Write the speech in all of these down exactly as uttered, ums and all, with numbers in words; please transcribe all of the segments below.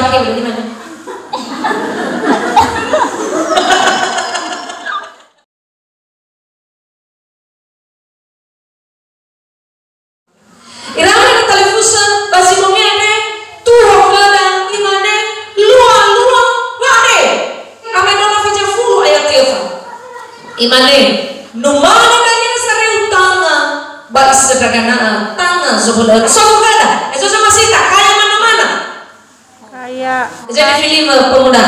Pakai beli di mana? Irahe talifusö ba zi no mene, tuho khöda, imane, "Lua-lua wa'are." Amai Nola faza fulu ayat efa. Imane, "Numanö dania sareu tanga ba isöndra gana'a, tanga zowölö." So khöda, ezo zamasita, kaya manö mana? Kaya. Jadi film pemuda.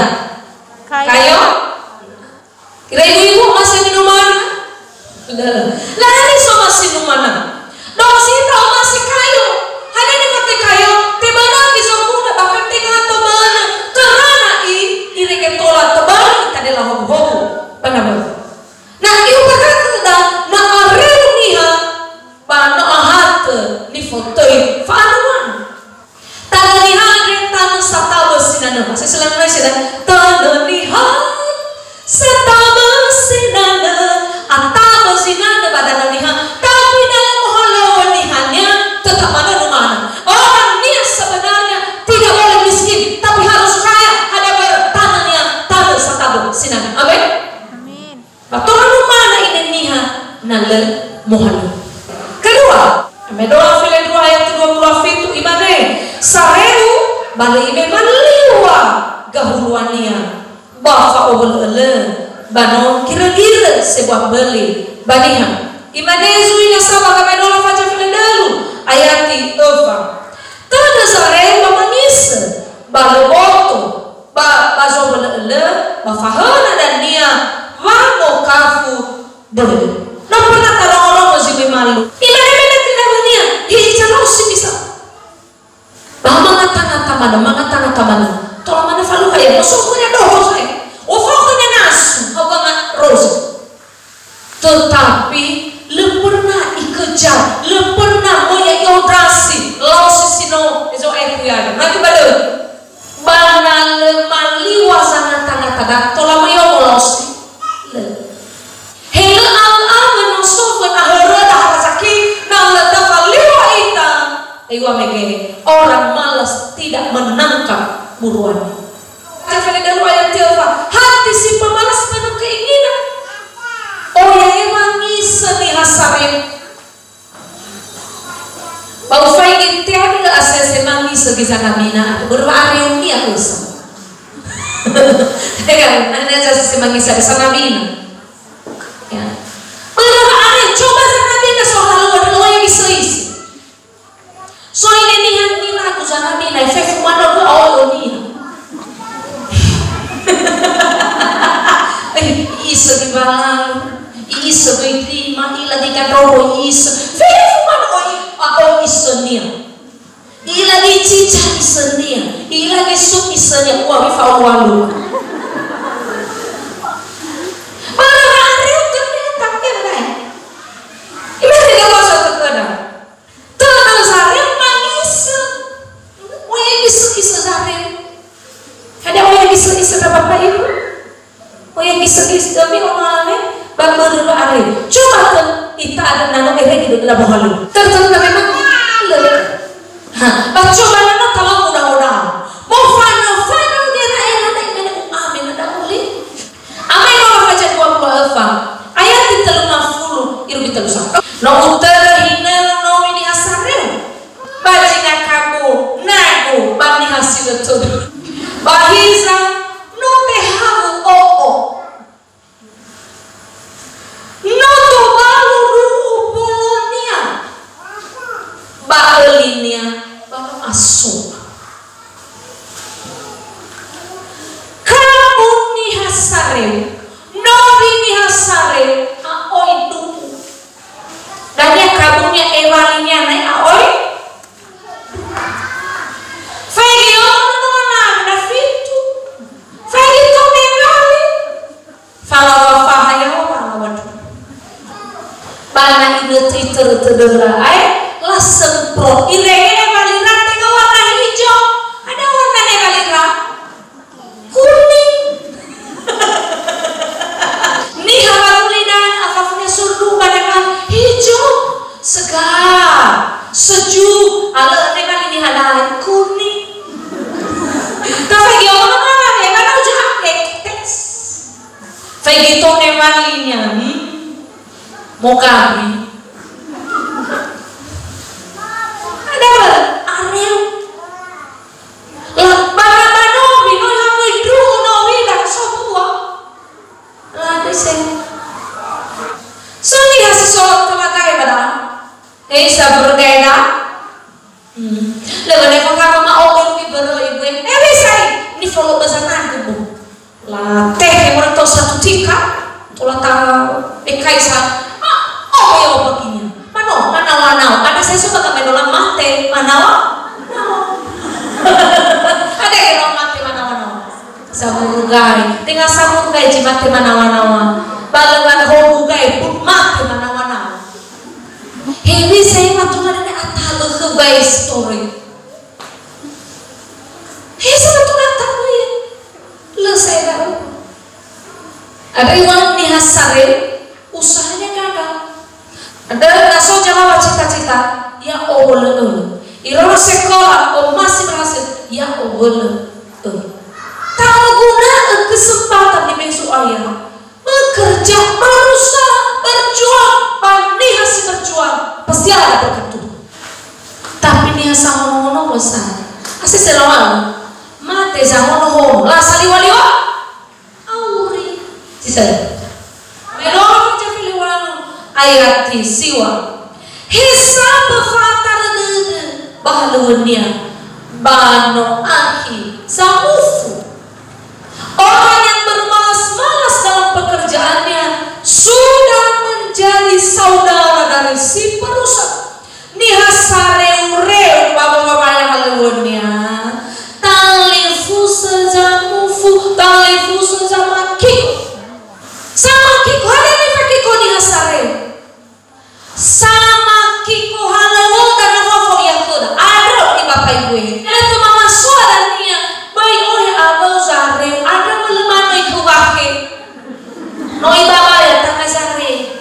Kaya. Kaya? Kira ibu-ibu masih minuman? Lö. Lari so masih minuman. Dong si tau masih kayo. Hanya ni mate kayo, tebana ki so kuna bahkan tengah tebana. Kerana i, irege tola tebana tadela hobu-hobu. Bana-bana. Na iu berkata na areu niha, ba no ahatö nifotöi fa'anuan. Tanö niha andre tanö satabö sinanö. Masih selama Indonesia, dan tanö niha satabö sinanö. Atabö sinanö ba tanö niha. Tapi dalam mohalöŵö nihania tetap manö numana. Orang niat sebenarnya tidak boleh miskin, tapi harus kaya. Ada tanö niha, tanö satabö sinanö. Amin. Amin. Ba tola numana ine niha na lö mohalö. Kedua, Amai Nola felendrua ayat kedua puluh fitu, imane, "Sareu ba lö imema liŵa gahuluania, ba fa'owölö-wölö, ba no gira-gira sebua mböli ba niha." Imane zui nasa ba Amai Nola faza felendrua ayat efa. Tödö sareu ba mangisö, ba lö boto, ba, ba zowölö-wölö, ba fahöna dania wangokafu dödö. No pernah tarongo-rongo zi me malu. Imane mena khö dania, "Hiza no si bisa." Ba mangata-ngata manö, mangata-ngata manö. Tola manö falukha ya, no so khönia doho sae. O fao khönia nasu, hauga nga rozi. Tetapi lö pernah ikejar, lö pernah möi ya'ia ondrasi, laosi si no, ezo ae kuya. Mati ba lö. Ba na lö maliŵa zangata-ngata da, tola möi omo laosi. Lö. He lö awö-awö no so fönahöröda ha razaki, na lö tafaliŵa ita. Iŵa'ö mege, orang malas tidak menangkap buruannya. Ayat felendrua ayat efa, hati si pemalas penuh keinginan. Oya ewangisö niha sareu. Ba ufaigi teadö asese mangisö gi zanabina, atau berareunia ösa. Ya, nanya aja sese mangisö ada zanabina. Ya. Berareu coba zanabina soal lalu ada lo yang bisa isi. So ine niha niragu zanabina, fefu manö gö ao'o niha. Eh, isö di balalu, isö göi lima, ila di gandroro isö. Fefu manö ao'o isönia. Ila di cica isönia, ila di su isönia, ua wi fa'ualu. Mana areu ternyata, ya, kan? Ibarat tidak kuasa terkadang. Tödö zareu mangisö. Oya gisö-gisö zareu. Ada oya gisö-gisö, Bapak Ibu? Oya gisö-gisö mi omale, ba börö areu. Coba tö ita ada nano erege dödöda bohalu. Tertentu memang lele. Ha, ba coba nano kalau mudah-mudahan. Mau fana-fana dia na enak, enak, enak, amin, ada boleh. Amai Nola faza dua puluh efa, ayat telunafulu, irugi telunafulu. No utödö hinölu nowi niha sareu, ba zinga kabu, nagu, ba niha si lö tödö. Ba hiza, no tehawu o'o. No tobalu du'u bolonia. Ba ölinia, ba aso. Kabu niha sareu, nowi niha sareu, a'oi du'u. Dania kabunia ewalinia nae a'oi. Faigi ono nona na fitu. Faigi tone wali. Falaŵa faha yaŵa falaŵa du. Ba na inötö itörö tödöra ae, lasemprot. Irege ewalira tenga warna hijau. Ada warna ewalira? Kuning. Niha ba guli dana afafunia surdu ba dana hijau. Segar. Sejuk. Alö ewali niha dai kuning. Baigi tone walinia, hmm? Mogawi. Ada areu. La, bana manowi, no ihamöi ndruhu nowi, la so bua. La, dese. So niha si so tola gae bada. Hei, sa bergae da. Hmm. Lewat level kama ma ogo mi bero ibu. Eh, bisa, ini follow bahasa nanti, Bu. La tehe moroi to satu tika, tola ta ekai sa, ah, oh, ya, oh, begini. Mano, manawa-nawa. Ada saya suka kami dola mate, manawa. Ada yang dola mate, manawa-nawa. Samurugai, dengan samurugai ji mate manawa-nawa. Balengan hogu gai, pun mate manawa-nawa. Hewi saya matu mana ada tahu ke bai story. He, sebetulnya tahu ya. Lö saya tahu. Ada iwan niha sareu, usahanya gagal. Ada na so jamawa cita-cita, ya owölö-ölö. Iroro sekolah, oh masih berhasil, ya owölö-ölö. Tahu guna kesempatan di besok ayah. Bekerja, berusaha, berjuang, ba niha si berjuang, pasti ada berkat Tuhan. Tapi niha sahono-hono, bosan. Asi selawan, mate zahono-hono, la saliwa-liwa, auri. Sisa. Meloro kerja filiwano, ayati siwa. He sambö fa'atarö dödö ba halöŵönia, ba no akhi samufu. Orang yang bermalas-malas dalam pekerjaannya sudah menjadi saudara dari si perusak. Niha sareu-reu ba wamaya halöŵönia, talifusö zamufu, talifusö zamakiko. Samakiko, hadia nifakiko niha sareu? Samakiko halöŵöda na nofo ia khöda. Andrö, i Bapak Ibu e. Lö tömamasoa dania, böi ohe awö zareu, andrö mölö manö ikhöu wakhe. No ibaba ya, tanga zareu.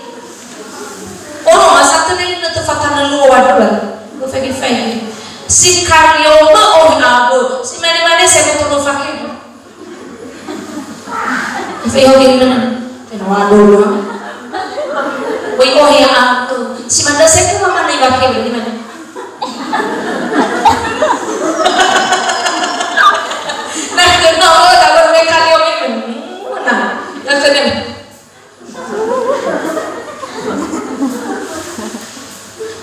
Ono ma satö neli nö töfatanö luo wadö la. Lo fege-fege. Si kario mö ohe awö, si mane-mane se moto lo fakhe. Feho gini mana? Tena waduh. Woi, oh ya ampun. Si manda saya ke mama nih wakil di mana? Nah, kenal lo tak bermekario ini. Nah, ya kena.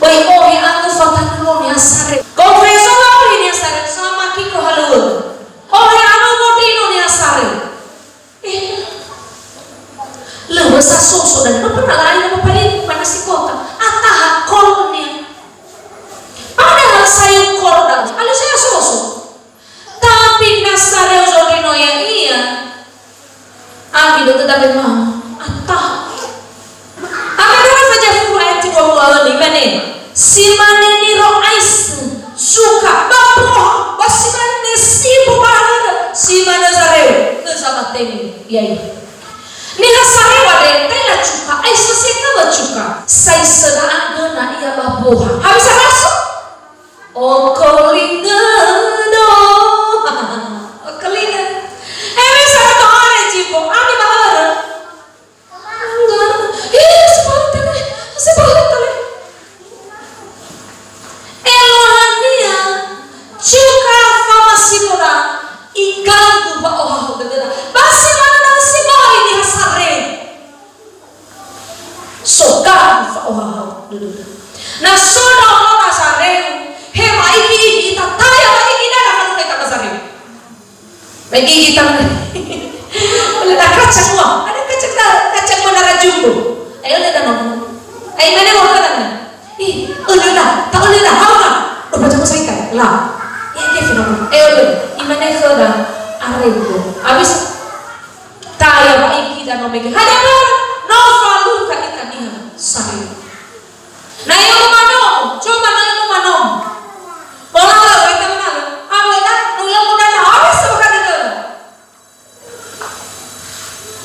Woi, oh ya aku fatan lo ni asare. Kau freso apa ini asare? Sama kiko halo. Oh ya aku mau di ini asare. Eh, lö sa soso dan no pernah lain apa paling mana si kota. Ataha kolnia. Padahal saya korban, kalau saya soso. Tapi na sareu zondrino ya iya. Abi do tetap mau. Ataha. Apa kata saja fuhu ayat dua puluh awal ini, mana? Si mane niro aisy, suka, ba boha, ba si mane sibu ba hörö, si mane zareu, lö samatemi, yai. Niha sareu andre, tela cuka, aisy si kawa cuka. Sai sena anggöna ia ba boha. Habis rasu? Okolingö do. Okolingö. Eh, bisa to are cipo, ani ba hörö. Enggak. Ih, sepahatannya, sepahatannya. Eluahania, cuka famasinoda, iganggu ba ohaho dödöda. Ba si manö si böi niha sareu. So ganggu fa'ohahau dödöda. Na so ndraono na sareu, he ma'igi-igi ita, taya ma'igi na na fa'ohahau ita ba sareu. Bagi kita, ada kaca dua, ada kaca kita, kaca menara jumbo. Ayo, ada nama. Ayo, mana mau ke mana? Ih, ada dah, tak ada dah, hau dah. Lupa jumbo saya kan, lah. Ya, ya, sudah. Ayo, ada. Imane ke dah, arego. Habis, taya ba iki dan nomege. Hanya ber, no falu ka ita niha. Sahih. Na ilö manomo, coba na ilö manomo. Mola lö, ita mana lö? Awö da, no ilö muda na, awö sebaka de lö.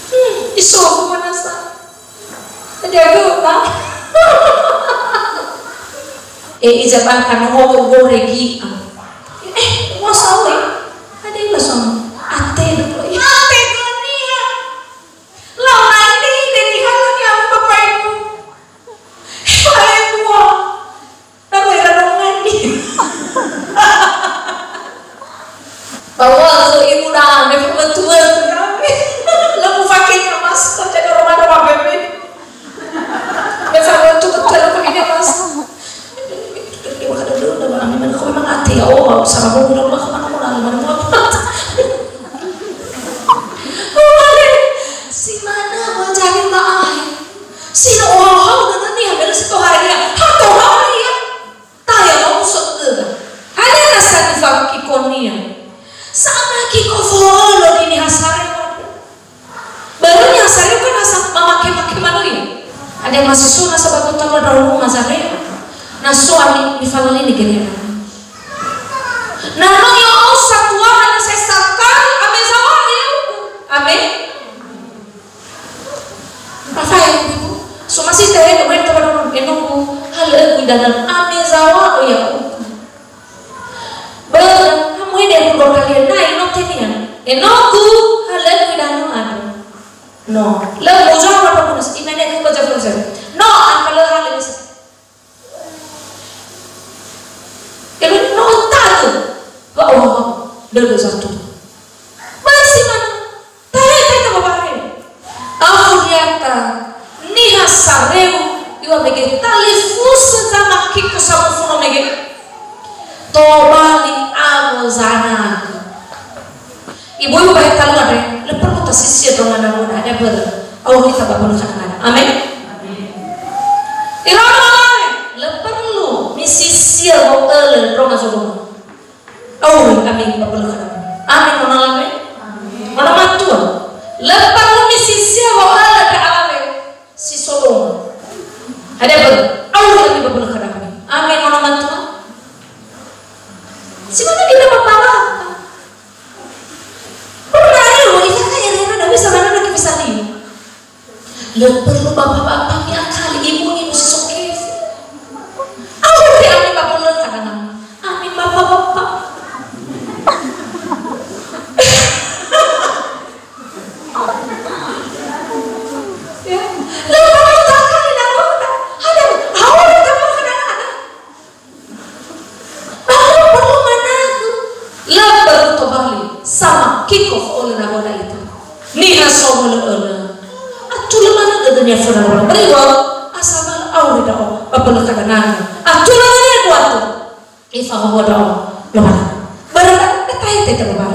Hmm, isofu manasa. Jadi aku, ta? Eh, ijabah kan, no, go, go, regi, ah. Eh, mau sawi? Ada yang langsung. Ate, ate, dunia. Lau na Sara bogu dong lah mana mana mana mana. Uwale, si mana menjadi maai. Si no ohau dengan ni hamil si toharia. Hatoharia. Taya mau usut dega. Hanya rasa di fakikonia. Sama kiko folo di ni hasare. Börö niha sareo kan asa mamake-make manö ia. Ada mahasiswa nasa ba kota Madura Nazareo. Na so ami nifalalini gere. Na no yo osa tuana na saya sakali ame zawali ya. Amin. Rafael ibu. So masih teh kemarin teman-teman enongku hal aku dan ame zawali ya. Börö, ha muhede gu dua kali, na ino tenia. Enogu, halögu idanö andrö. No, lö muzo apa bonus, imene ke kerja kerja. No, angka lö hale bisa. Elo no tago. Wa oh, lö lö satu. Masih mana? Tahe, tahe, tahe, babahe. Afu diata, niha sareu, iwa mege talifusö zamakiko samufuno mege. Tobali amo zanagu. Ibu-ibu ba hetalu andre, lö perlu tasisia dronga namona, ada börö. Auri tababulu kanangana. Amin. Irawa lawe, lö perlu misisia wo'ölö dronga zogoma. Auri, amin, babölö khöda. Amin, mona alawe? Mona matua. Lö perlu misisia wo'ölö ndra alawe si Sodoma. Ada börö? Auri, amin, babölö khöda. Amin, mona matua. Si mana kita bapak? Pernah ya, wanita kaya rena, tapi sama anak kita sendiri. Lö perlu bapa-bapa miakali ibu-ibu si so kefu. Auri, amin, bapa lö kadang. Amin, bapa-bapa. Ya. Lö perlu takali na bapa. Ada, auri, bapa kadang-kadang. Ba lö perlu managu. Lö perlu tobali. Sama kiko fo'ölö na bona ita. Niha so mölö-ölö. Atulö manö dödönia föna Lowalangi. Beriwa, asal auri da'ö. Ba bölö kadangana. Atulö dödönia kuatu. Ifahawa da'ö. Lowalangi. Berada, kata ite, kata Bapa.